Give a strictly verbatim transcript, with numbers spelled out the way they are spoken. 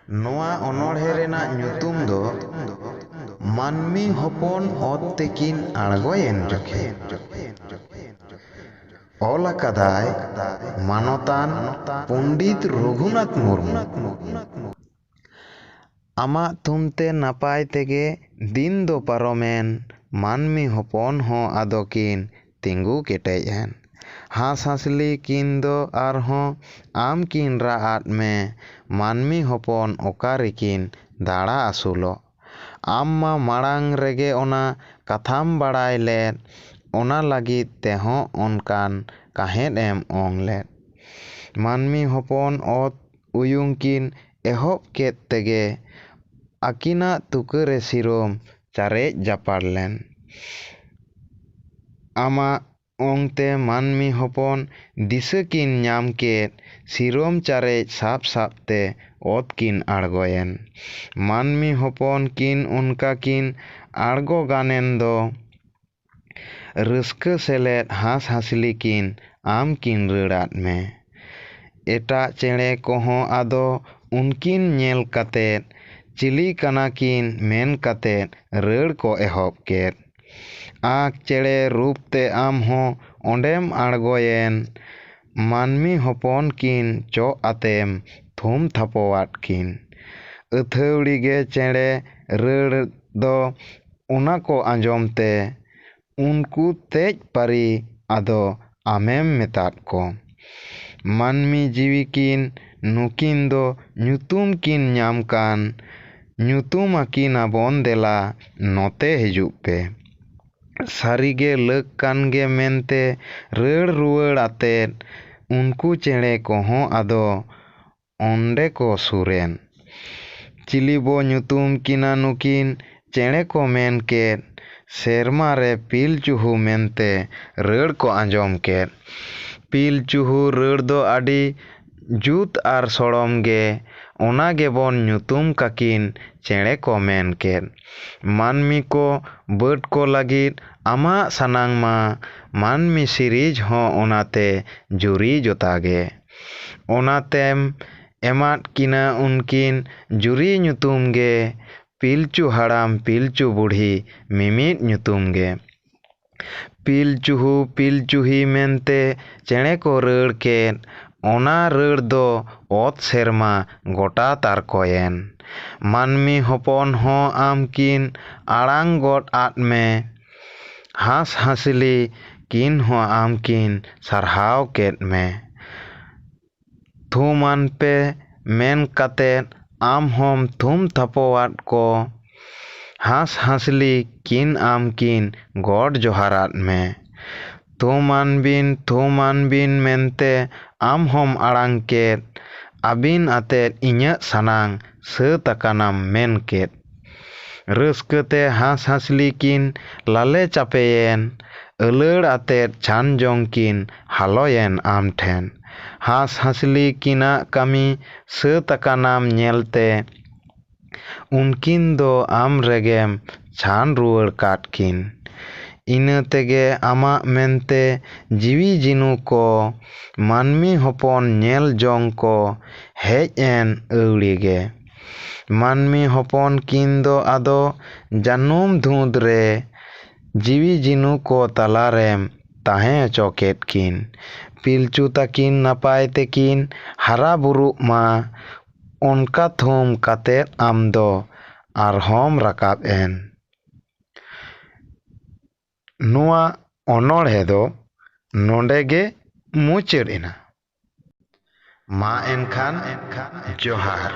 ᱱᱚᱣᱟ ᱚᱱᱚᱬᱦᱮ ᱨᱮᱱᱟᱜ ᱧᱩᱛᱩᱢ ᱫᱚ ᱢᱟᱹᱱᱢᱤ ᱦᱚᱯᱚᱱ ᱚᱛ ᱛᱮᱠᱤᱱ ᱟᱬᱜᱚᱭᱮᱱ ᱡᱚᱠᱷᱮᱡ᱾ ᱚᱞ ᱟᱠᱟᱫᱟᱭ ᱢᱟᱱᱚᱛᱟᱱ ᱯᱚᱱᱰᱤᱛ ᱨᱚᱜᱷᱩᱱᱟᱛᱷ ᱢᱩᱨᱢᱩ᱾ ᱟᱢᱟᱜ ᱛᱷᱩᱢᱛᱮ ᱱᱟᱯᱟᱭ ᱛᱮᱜᱮ ᱫᱤᱱ ᱫᱚ ᱯᱟᱨᱚᱢᱮᱱ, ᱢᱟᱹᱱᱢᱤ ᱦᱚᱯᱚᱱ ᱦᱚᱸ ᱟᱫᱚ ᱠᱤᱱ ᱛᱤᱸᱜᱩ ᱠᱮᱴᱮᱡ ᱮᱱ᱾ ᱦᱟᱸᱥ ᱦᱟᱸᱥᱞᱤ ᱠᱤᱱ ᱫᱚ ᱟᱨᱦᱚᱸ ᱟᱢ ᱠᱤᱱ ᱨᱟᱜ ᱟᱫ ᱢᱮ, ᱢᱟᱹᱱᱢᱤ ᱦᱚᱯᱚᱱ ᱚᱠᱟ ᱨᱮᱠᱤᱱ ᱫᱟᱬᱟ ᱟᱹᱥᱩᱞᱚᱜ᱾ ᱟᱢ ᱢᱟ ᱢᱟᱲᱟᱝ ᱨᱮᱜᱮ ᱚᱱᱟ ᱠᱟᱛᱷᱟᱢ ᱵᱟᱲᱟᱭ ᱞᱮᱫ, ᱚᱱᱟ ᱞᱟᱹᱜᱤᱫ ᱛᱮᱦᱚᱸ ᱚᱱᱠᱟᱱ ᱠᱟᱦᱮᱫ ᱮᱢ ᱚᱝ ᱞᱮᱫ᱾ ᱢᱟᱹᱱᱢᱤ ᱦᱚᱯᱚᱱ ᱚᱛ ᱩᱭᱩᱝ ᱠᱤᱱ ᱮᱦᱚᱵ ᱠᱮᱫ ᱛᱮᱜᱮ ᱟᱹᱠᱤᱱᱟᱜ ᱛᱩᱠᱟᱹ ᱨᱮ ᱥᱤᱨᱚᱢ ᱪᱟᱨᱮᱡ ᱡᱟᱯᱟᱲ ᱞᱮᱱ᱾ ᱟᱢᱟᱜ ᱚᱝᱛᱮ ᱢᱟᱹᱱᱢᱤ ᱦᱚᱯᱚᱱ ᱫᱤᱥᱟᱹ ᱠᱤᱱ ᱧᱟᱢ ᱠᱮᱫ, ᱥᱤᱨᱚᱢ ᱪᱟᱨᱮᱡ ᱥᱟᱵ ᱥᱟᱵ ᱛᱮ ᱚᱛ ᱠᱤᱱ ᱟᱬᱜᱚᱭᱮᱱ᱾ ᱢᱟᱹᱱᱢᱤ ᱦᱚᱯᱚᱱ ᱠᱤᱱ ᱚᱱᱠᱟ ᱠᱤᱱ ᱟᱬᱜᱚ ᱜᱟᱱᱮᱱ ᱫᱚ, ᱨᱟᱹᱥᱠᱟᱹ ᱥᱮᱞᱮᱫ ᱦᱟᱸᱥ ᱦᱟᱸᱥᱞᱤ ᱠᱤᱱ ᱟᱢ ᱠᱤᱱ ᱨᱟᱹᱲᱟᱫ ᱢᱮ᱾ ᱮᱴᱟᱜ ᱪᱮᱬᱮ ᱠᱚᱦᱚᱸ ᱟᱫᱚ ᱩᱱᱠᱤᱱ ᱧᱮᱞ ᱠᱟᱛᱮᱫ, ᱪᱤᱞᱤ ᱠᱟᱱᱟ ᱠᱤᱱ ᱢᱮᱱ ᱠᱟᱛᱮᱫ ᱨᱟᱹᱲ ᱠᱚ ᱮᱦᱚᱵ ᱠᱮᱫ᱾ ᱟᱸᱠ ᱪᱮᱬᱮ ᱨᱩᱯ ᱛᱮ ᱟᱢ ᱦᱚᱸ ᱚᱸᱰᱮᱢ ᱟᱬᱜᱚᱭᱮᱱ, ᱢᱟᱹᱱᱢᱤ ᱦᱚᱯᱚᱱ ᱠᱤᱱ ᱪᱚᱜ ᱟᱛᱮᱢ ᱛᱷᱩᱢ ᱛᱷᱟᱯᱚᱣᱟᱫ ᱠᱤᱱ᱾ ᱟᱹᱛᱷᱟᱹᱣᱲᱤ ᱜᱮ ᱪᱮᱬᱮ ᱨᱟᱹᱲ ᱫᱚ ᱚᱱᱟ ᱠᱚ ᱟᱸᱡᱚᱢ ᱛᱮ ᱩᱱᱠᱩ ᱛᱮᱡ ᱯᱟᱹᱨᱤ ᱟᱫᱚ ᱟᱢᱮᱢ ᱢᱮᱛᱟᱫ ᱠᱚ᱾ ᱢᱟᱹᱱᱢᱤ ᱡᱤᱣᱤ ᱠᱤᱱ ᱱᱩᱠᱤᱱ ᱫᱚ ᱧᱩᱛᱩᱢ ᱠᱤᱱ ᱧᱟᱢ ᱠᱟᱱ, ᱧᱩᱛᱩᱢ ᱟᱹᱠᱤᱱ ᱟᱵᱚᱱ ᱫᱮᱞᱟ ᱱᱚᱛᱮ ᱦᱤᱡᱩᱜ ᱯᱮ᱾ ᱥᱟᱹᱨᱤᱜᱮ ᱞᱟᱹᱠ ᱠᱟᱱ ᱜᱮ ᱢᱮᱱᱛᱮ ᱨᱟᱹᱲ ᱨᱩᱣᱟᱹᱲ ᱟᱛᱮᱫ ᱩᱱᱠᱩ ᱪᱮᱬᱮ ᱠᱚᱦᱚᱸ ᱟᱫᱚ ᱚᱸᱰᱮ ᱠᱚ ᱥᱩᱨᱮᱱ᱾ ᱪᱤᱞᱤ ᱵᱚ ᱧᱩᱛᱩᱢ ᱠᱤᱱᱟ ᱱᱩᱠᱤᱱ ᱪᱮᱬᱮ ᱠᱚ ᱢᱮᱱ ᱠᱮᱫ, ᱥᱮᱨᱢᱟ ᱨᱮ ᱯᱤᱞᱪᱩᱦᱩ ᱢᱮᱱᱛᱮ ᱨᱟᱹᱲ ᱠᱚ ᱟᱸᱡᱚᱢ ᱠᱮᱫ᱾ ᱯᱤᱞᱪᱩᱦᱩ ᱨᱟᱹᱲ ᱫᱚ ᱟᱹᱰᱤ ᱡᱩᱛ ᱟᱨ ᱥᱚᱲᱚᱢ ᱜᱮ, ᱚᱱᱟ ᱜᱮᱵᱚᱱ ᱧᱩᱛᱩᱢ ᱠᱟᱠᱤᱱ ᱪᱮᱬᱮ ᱠᱚ ᱢᱮᱱ ᱠᱮᱫ᱾ ᱢᱟᱹᱱᱢᱤ ᱠᱚ ᱵᱟᱹᱰ ᱠᱚ ᱞᱟᱹᱜᱤᱫ ᱟᱢᱟᱜ ᱥᱟᱱᱟᱝ ᱢᱟ, ᱢᱟᱹᱱᱢᱤ ᱥᱤᱨᱤᱡᱽ ᱦᱚᱸ ᱚᱱᱟᱛᱮ ᱡᱩᱨᱤ ᱡᱚᱛᱟ ᱜᱮ᱾ ᱚᱱᱟᱛᱮᱢ ᱮᱢᱟᱫ ᱠᱤᱱᱟ ᱩᱱᱠᱤᱱ ᱡᱩᱨᱤ ᱧᱩᱛᱩᱢ ᱜᱮ, ᱯᱤᱞᱪᱩ ᱦᱟᱲᱟᱢ ᱯᱤᱞᱪᱩ ᱵᱩᱲᱦᱤ ᱢᱤᱢᱤᱫ ᱧᱩᱛᱩᱢ ᱜᱮ᱾ ᱯᱤᱞᱪᱩᱦᱩ ᱯᱤᱞᱪᱩᱦᱤ ᱢᱮᱱᱛᱮ ᱪᱮᱬᱮ ᱠᱚ ᱨᱟᱹᱲ ᱠᱮᱫ, ᱚᱱᱟ ᱨᱟᱹᱲ ᱫᱚ ᱚᱛ ᱥᱮᱨᱢᱟ ᱜᱚᱴᱟ ᱛᱟᱨᱠᱚᱭᱮᱱ᱾ ᱢᱟᱹᱱᱢᱤ ᱦᱚᱯᱚᱱ ᱦᱚᱸ ᱟᱢ ᱠᱤᱱ ᱟᱲᱟᱝ ᱜᱚᱫ ᱟᱫ ᱢᱮ, ᱦᱟᱸᱥ ᱦᱟᱸᱥᱞᱤ ᱠᱤᱱ ᱦᱚᱸ ᱟᱢ ᱠᱤᱱ ᱥᱟᱨᱦᱟᱣ ᱠᱮᱫ ᱢᱮ᱾ ᱛᱷᱩᱢᱟᱱ ᱯᱮ ᱢᱮᱱ ᱠᱟᱛᱮᱫ ᱟᱢ ᱦᱚᱸᱢ ᱛᱷᱩᱢ ᱛᱷᱟᱯᱚᱣᱟᱫ ᱠᱚ᱾ ᱦᱟᱸᱥ ᱦᱟᱸᱥᱞᱤ ᱠᱤᱱ ᱟᱢ ᱠᱤᱱ ᱜᱚᱰ ᱡᱚᱦᱟᱨᱟᱫ ᱢᱮ᱾ ᱛᱷᱩᱢᱟᱱ ᱵᱤᱱ, ᱛᱷᱩᱢᱟᱱ ᱵᱤᱱ ᱢᱮᱱᱛᱮ ᱟᱢ ᱦᱚᱸᱢ ᱟᱲᱟᱝ ᱠᱮᱫ᱾ ᱟᱹᱵᱤᱱ ᱟᱛᱮᱫ ᱤᱧᱟᱹᱜ ᱥᱟᱱᱟᱝ ᱥᱟᱹᱛ ᱟᱠᱟᱱᱟᱢ ᱢᱮᱱ ᱠᱮᱫ᱾ ᱨᱟᱹᱥᱠᱟᱹ ᱛᱮ ᱦᱟᱸᱥ ᱦᱟᱸᱥᱞᱤ ᱠᱤᱱ ᱞᱟᱞᱮ ᱪᱟᱯᱮᱭᱮᱱ, ᱟᱹᱞᱟᱹᱲ ᱟᱛᱮᱫ ᱪᱷᱟᱱ ᱡᱚᱝ ᱠᱤᱱ ᱦᱟᱞᱚᱭᱮᱱ ᱟᱢ ᱴᱷᱮᱱ᱾ ᱦᱟᱸᱥ ᱦᱟᱸᱥᱞᱤ ᱠᱤᱱᱟᱜ ᱠᱟᱹᱢᱤ ᱥᱟᱹᱛ ᱟᱠᱟᱱᱟᱢ ᱧᱮᱞᱛᱮ, ᱩᱱᱠᱤᱱ ᱫᱚ ᱟᱢ ᱨᱮᱜᱮᱢ ᱪᱷᱟᱱ ᱨᱩᱣᱟᱹᱲ ᱠᱟᱫ ᱠᱤᱱ᱾ ᱤᱱᱟᱹ ᱛᱮᱜᱮ ᱟᱢᱟᱜ ᱢᱮᱱᱛᱮ ᱡᱤᱣᱤ ᱡᱤᱱᱩ ᱠᱚ, ᱢᱟᱹᱱᱢᱤ ᱦᱚᱯᱚᱱ ᱧᱮᱞ ᱡᱚᱝ ᱠᱚ ᱦᱮᱡ ᱮᱱ ᱟᱹᱣᱲᱤ ᱜᱮ᱾ ᱢᱟᱹᱱᱢᱤ ᱦᱚᱯᱚᱱ ᱠᱤᱱ ᱫᱚ ᱟᱫᱚ ᱡᱟᱹᱱᱩᱢ ᱫᱷᱩᱸᱫ ᱨᱮ ᱡᱤᱣᱤ ᱡᱤᱱᱩ ᱠᱚ ᱛᱟᱞᱟᱨᱮᱢ ᱛᱟᱦᱮᱸ ᱦᱚᱪᱚ ᱠᱮᱫ ᱠᱤᱱ᱾ ᱯᱤᱞᱪᱩ ᱛᱟᱹᱠᱤᱱ ᱱᱟᱯᱟᱭ ᱛᱮᱠᱤᱱ ᱦᱟᱨᱟ ᱵᱩᱨᱩᱜ ᱢᱟ, ᱚᱱᱠᱟ ᱛᱷᱩᱢ ᱠᱟᱛᱮᱫ ᱟᱢ ᱫᱚ ᱟᱨᱦᱚᱸᱢ ᱨᱟᱠᱟᱵ ᱮᱱ᱾ ᱱᱚᱣᱟ ᱚᱱᱚᱬᱦᱮ ᱫᱚ ᱱᱚᱰᱮ ᱜᱮ ᱢᱩᱪᱟᱹᱫ ᱮᱱᱟ᱾ ᱢᱟ ᱮᱱᱠᱷᱟᱱ ᱡᱚᱦᱟᱨ᱾